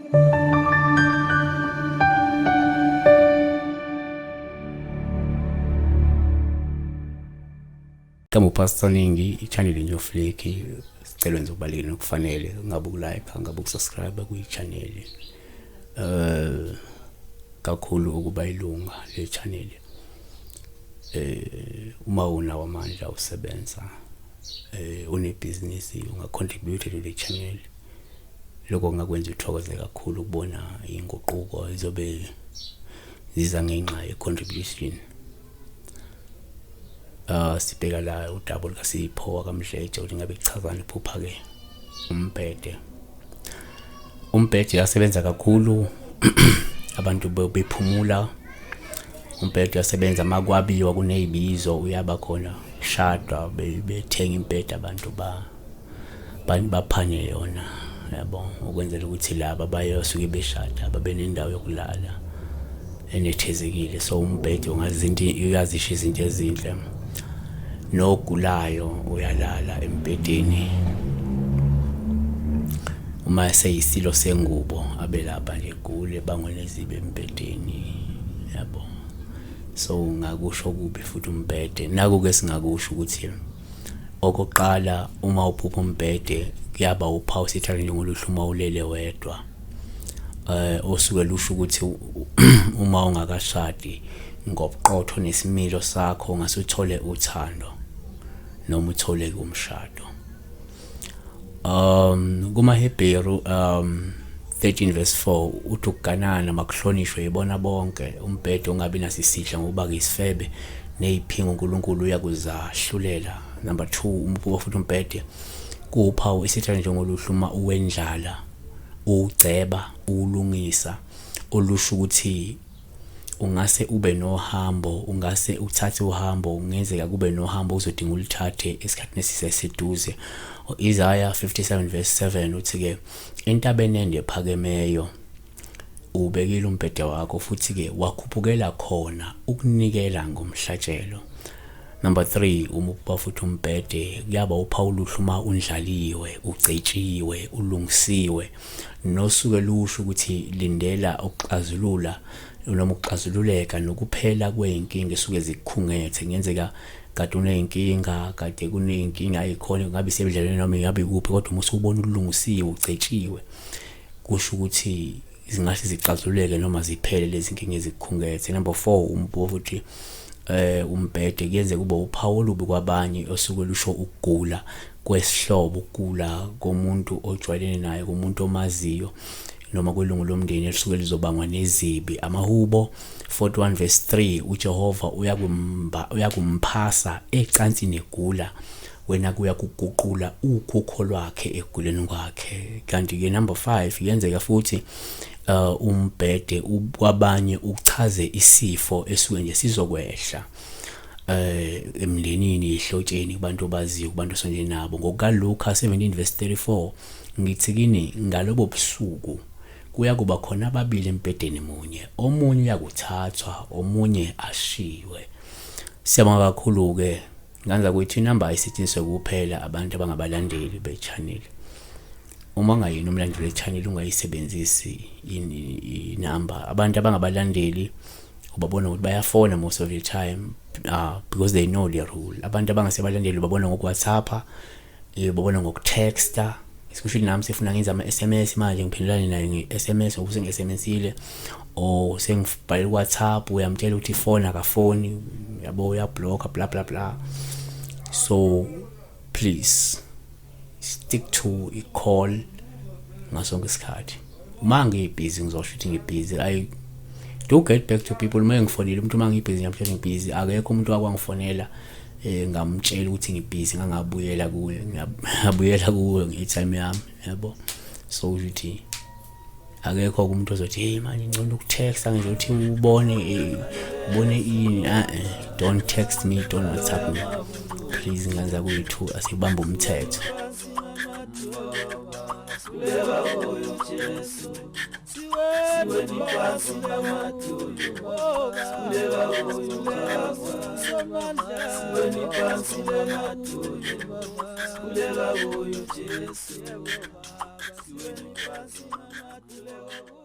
Igama uPastor Ningi, i-channel Nyofliki, sicela wenze okubalulekile nokufanele, ngabe ukulike, ngabe ukusubscribe kwi-channel. Kakhulu ukuba ilunga le channel. Uma unawo amandla usebenza, unebhizinisi unga-contribute to the channel. Lokho kungakwenza uthokoze kakhulu ukubona inguquko izobe ziza ngenxa ye-contribution. Sibheka la udaba lukaSipho wakaMdletshe ukuthi ngabe kuchazani iphupha ke umbhede. Umbhede uyasebenza kakhulu abantu bephumula. Umbhede uyasebenza makwabiwa kunezibizo uyaba khona shadwa bethenga imbhede abantu ba baphane yona yabo ukwenzela ukuthi laba bayosuke beshada babe nendawo yokulala enethezekile. So umbhede ungazinto uyazisho izinto ezinhle, nogulayo uyalala embhedeni uma eseyisilo sengubo abe lapha nje gule bangwe nezibi embhedeni yabo. So ungakusho kubi futhi umbhede. Naku-ke singakusho ukuthi okokuqala uma uphupha umbhede kuyaba uphawu sithatha njengoluhlu uma ulele wedwa, osuke lusho ukuthi uma ungakashadi ngobuqotho nesimilo sakho ungase uthole uthando noma uthole umshado. KumaHebheru 13 verse 4 uthi ukuganana makuhlonishwe yibona bonke, umbhede ungabi nasisihla ngokuba isifebe neziphingo uNkulunkulu uyakuzahlulela. Number 2, umbuka futhi umbhede kuwuphawu isitha njengoluhlu uma uwendlala, uwugceba, uwulungisa, olusho ukuthi ungase ube nohambo, ungase uthathe uhambo, kungenzeka kube nohambo uzodinga uluthathe esikhathini esiseduze. Isaiah 57 verse 7 uthi-ke entabeni ende ephakemeyo ubekile umbhede wakho, futhi-ke wakhuphukela khona ukunikela ngomhlatshelo. Number 3, uma ubuka futhi umbhede kuyaba uphawu oluhle uma undlaliwe, ugcetshiwe, ulungisiwe, nosuke lusho ukuthi lindela ukuxazulula noma ukuxazululeka nokuphela kwey'nkinga esuke zikukhungethe. Kungenzeka kade uney'nkinga, kade kuney'nkinga ey'khona, ngabe isebudlelwaneni noma ingabe ikuphi, kodwa uma usubona ulungisiwe, ugcetshiwe, kusho ukuthi zingase zixazululeke noma ziphele lezi nkinga ezikukhungethe. Number 4, umbuka futhi umbhede kuyenzeka ube uphawu olubi kwabanye osuke lusho ukugula kwesihlobo, ukugula komuntu ojwayelene naye, komuntu omaziyo noma kwelungu lomndeni elisuke lizobangwa nezibi. Amahubo 41 verse 3, uJehova uyakumphasa ecansini egula, wena kuya kuguqula ukhukho lwakhe ekuguleni kwakhe. Kanti-ke number 5, kuyenzeka futhi umbhede kwabanye uchaze isifo esuke nje sizokwehla emndenini, ehlotsheni, kubantu obaziyo, kubantu osondele nabo. NgokukaLuka 17 verse 34, ngithi kini ngalobo busuku kuyakuba khona ababili embhedeni munye, omunye uyakuthathwa, omunye ashiywe. Siyabonga kakhulu-ke. Nganza kuthi inamba ayisetshenziswe kuphela abantu abangabalandeli be-channel. Uma ungayini umlandeli we-channel ungayisebenzisi inamba. Abantu abangabalandeli ubabona ukuthi bayafona most of the time, because they know the rule. Abantu abangasebalandeli ubabona ngoku-WhatsApp, ubabona ngokutexta. Sikusho ukuthi nami sefuna ngenza ama-SMS manje, ngiphendulane naye nge-SMS ngoba sengi-SMS-ile or sengibhalele ku-WhatsApp, uyamtshela ukuthi ifoni akafoni, yabo, uyablocka, bla bla bla. So please stick to i-call ngasonke isikhathi. Uma ngibhizi ngizosho ukuthi ngibhizi. I do get back to people. Uma ngifonile umuntu, uma ngibhizi ngiyamtshela ngibhizi. Akekho umuntu wakwangifonela ngamtshela ukuthi ngibhizi ngangabuyela kuye, ngiyabuyela kuwe nge-time yami yabo. So ukuthi akekho umuntu ozothi hey manje ngcono ukutext ngizothi ubone ubone ini. Don't text me, don't WhatsApp me please. Ngenza kuyithu asibambe umthetho. Sikhuleka kuyo Jesu. Basi mama tulewa.